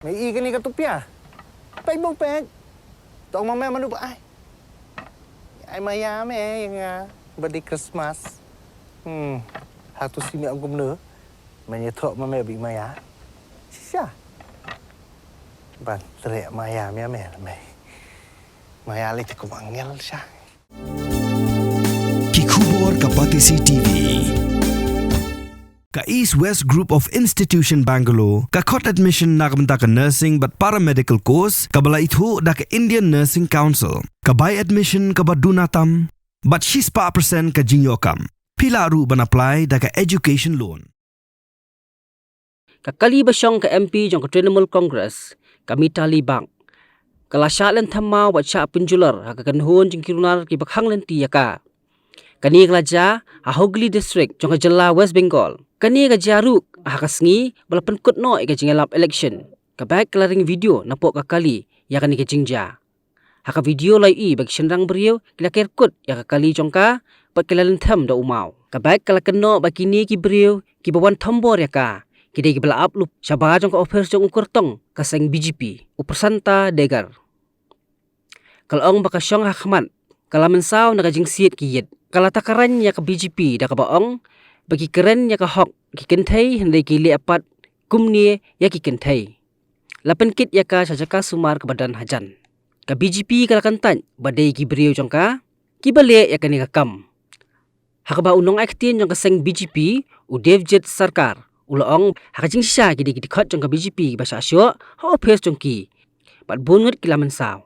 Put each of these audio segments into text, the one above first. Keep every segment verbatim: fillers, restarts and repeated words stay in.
Me i kane ka tupia. Pek bong pek. Tong ma me manu ba ai. Ai maya me ïa nga. Ba dei Christmas. Hmm. Hatu si me ong kumno. Me ïa thok ma me bi maya. Shisha. Ban trek maya me me me. Maya le te kum angel sha. Ki khubor ka Batesi T V. Ka East West Group of Institution Bangalore ka khot admission na ka bynta ka nursing bad paramedical course kaba la ithuh da ka Indian Nursing Council. Ka bai admission kaba duna tam bad shispah percent ka jingïoh kam. Phi lah ruh ban apply da ka education loan. Ka kali ba shong ka M P jong ka Trinamool Congress, ka Mitali Bhag, ka la shah lynthem maw bad shah pynjulor ha ka kynhun jong ki runar kiba khang lynti ïa ka. Kane ka la jia ha Hooghly District jong ka jylla West Bengal. Kane ka jia ruh ha ka sngi ba la pynkut noh ïa ka jingïalap election kaba ka la ring video napoh ka kali ïa kane ka jingjia. Ha ka video la ïohi ba ki shynrang briew ki la ker kut ïa ka kali jong ka bad ki la lynthem da u maw. Kaba ka la kynnoh ba kine ki briew kiba wan thombor ïa ka ki dei kiba la ap lup shabar jong ka ophis jong u kyrtong ka seng B J P, u Prasanta Degar. Ka la ong ba ka shong ha khmat, ka la mynsaw na ka jingsiat ki ïit. Ka la takharan ïa ka B J P da kaba ong ba ki kren ïa ka hok ki kynthei hynrei ki leh pat kumne ïa ki kynthei. La pynkit ïa ka sha jaka sumar kaba don hajan. Ka B J P ka la kyntait ba dei ki briew jong ka kiba leh ïa kane ka kam. Ha kaba u nongai ktien jong ka seng B J P, u Devjit Sarkar, u la ong ha ka jingshisha ki dei ki dkhot jong ka B J P kiba shah shoh ha ophis jong ki. Bad bun ngut ki la mynsaw.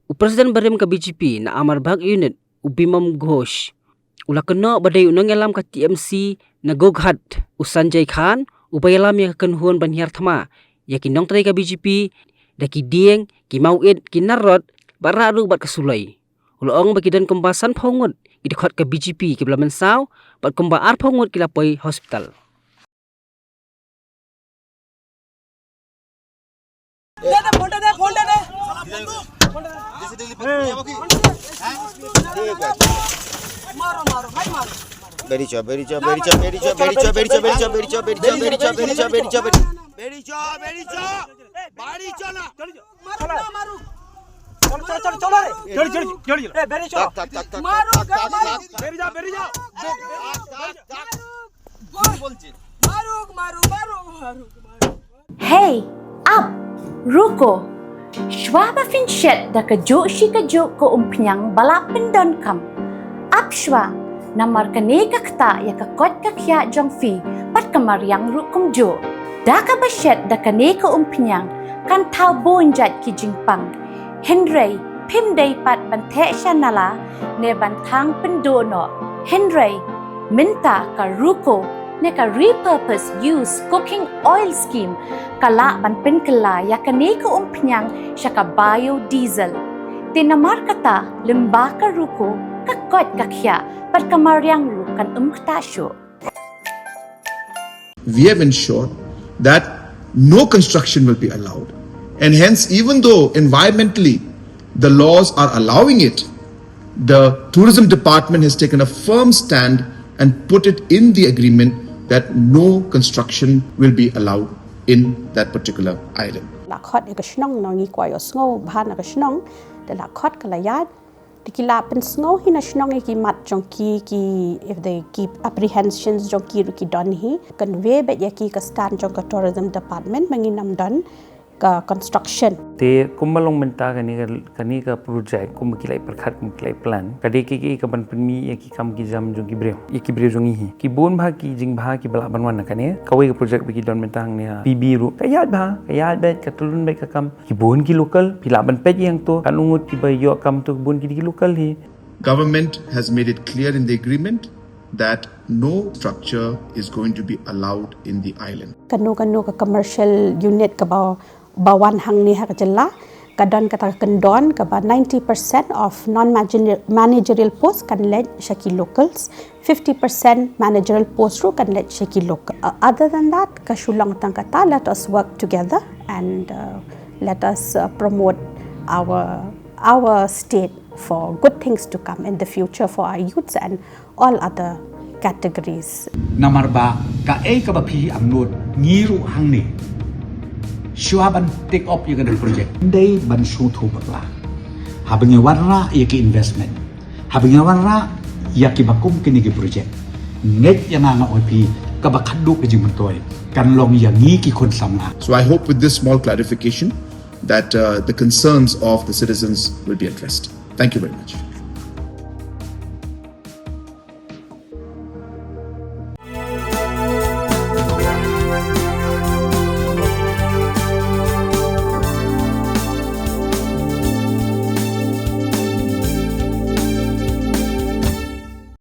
U President barim ka B J P na Amarbagh Unit, u Bimol Ghosh, u la kynnoh ba dei u nongïalam ka T M C na Goghat, u Sanjay Khan, uba ïalam ïa ka kynhun ban hiar thma ïa ki nongtrei ka B J P da ki dieng, ki mawit, ki narrot bad rah ruh bad ka suloi. U la ong ba ki don kumba sanphew ngut ki dkhot ka B J P kiba la mynsaw bad kumba arphew ngut ki la poi hospital. दे दे, फोन दे दे, फोन दे दे। मारो, मारो, भाई मारो। बेड़ी चो, बेड़ी चो, बेड़ी चो, बेड़ी चो, बेड़ी चो, बेड़ी चो, बेड़ी चो, बेड़ी चो, बेड़ी चो, बेड़ी चो, बेड़ी चो, बेड़ी चो, बेड़ी चो, बेड़ी चो, बेड़ी चो। बाड़ी चो ना। मारो ना, मारो। चलो, चलो, चलो, चलो रे। चल, चल, चल, चल। ए, बेड़ी चो। तक, तक, तक, तक, मारो, तक, तक, मारो। तक, तक। बेड़ी जा, बेड़ी जा। तक, तक, तक। Hey, ap, ruko. Shuwa ba phin shet da kajuh shi kajuh ka umphniang ba la pyndonkam. Ap shuwa, namar kane ka ktah ïa ka koit ka khiah jong phi bad ka mariang ruh kumjuh. Da kaba shet da kane ka umphniang kan thaw bun jait ki jingpang. Hynrei phim dei pat ban theh sha nala ne ban thang pynduh noh. Hynrei mynta ka ruko ne ka repurpose use cooking oil scheme ka lah ban pynkylla ïa kane ka umphniang sha ka biodiesel. Te namar kata lyngba ka ruko ka koit ka khiah bad ka mariang ruh kan ym ktah shuh. We have ensured that no construction will be allowed. And hence, even though environmentally the laws are allowing it, the tourism department has taken a firm stand and put it in the agreement that no construction will be allowed in that particular island. La khot ïa ka shnong, ngi kwah ïohsngew bha na ka shnong, da la khot ka la ïaid, te ki la pynsngew hi na shnong ïa ki mat jong ki, ki, if they keep apprehensions jong ki ruh ki don hi. Convey beit ïa ki ka stand jong ka tourism department, ba ngin ym don ka construction. Te kumba long mynta kane ka, kane ka project, kumba ki la pyrkhat, kumba ki la plan, ka dei ka, ka, ka ban pynmih ïa ki kam ki jam jong ki briew, ïa ki briew jong ngi hi. Ki bun bha ki jingbha kiba lah ban wan na kane. Kawei ka project ba ki don mynta hangne ha P B ruh, ka ïaid bha, ka ïaid beit, ka tyllun beit ka kam. Ki bun ki local, phi lah ban peit ïa to, katno ngut kiba ïoh kam to, ki bun ki dei ki local hi. Government has made it clear in the agreement that no structure is going to be allowed in the island. Kano kano ka commercial unit kaba, ba wan hangne ha ka jylla, ka don kata ka kyndon kaba ninety percent of non-managerial post kan leit sha ki locals, fifty percent managerial post ruh kan leit sha ki local. Uh, other than that, ka shu long tang kata, let us work together and, uh, let us, uh, promote our, our state for good things to come in the future for our youths and all other categories. Namar ba kaei kaba phi angnud, ngi ruh hangne. Shuwa ban take up ïa kane ka project, dei ban sngewthuh bakla. Haba ngi wanrah ïa ki investment, haba ngi wanrah ïa kiba kum kine ki project, ngeit ïa nga, nga ong ïa phi, kaba khadduh ka jingmyntoi kan long ïa ngi ki khun samla. So I hope with this small clarification that uh, the concerns of the citizens will be addressed. Thank you very much.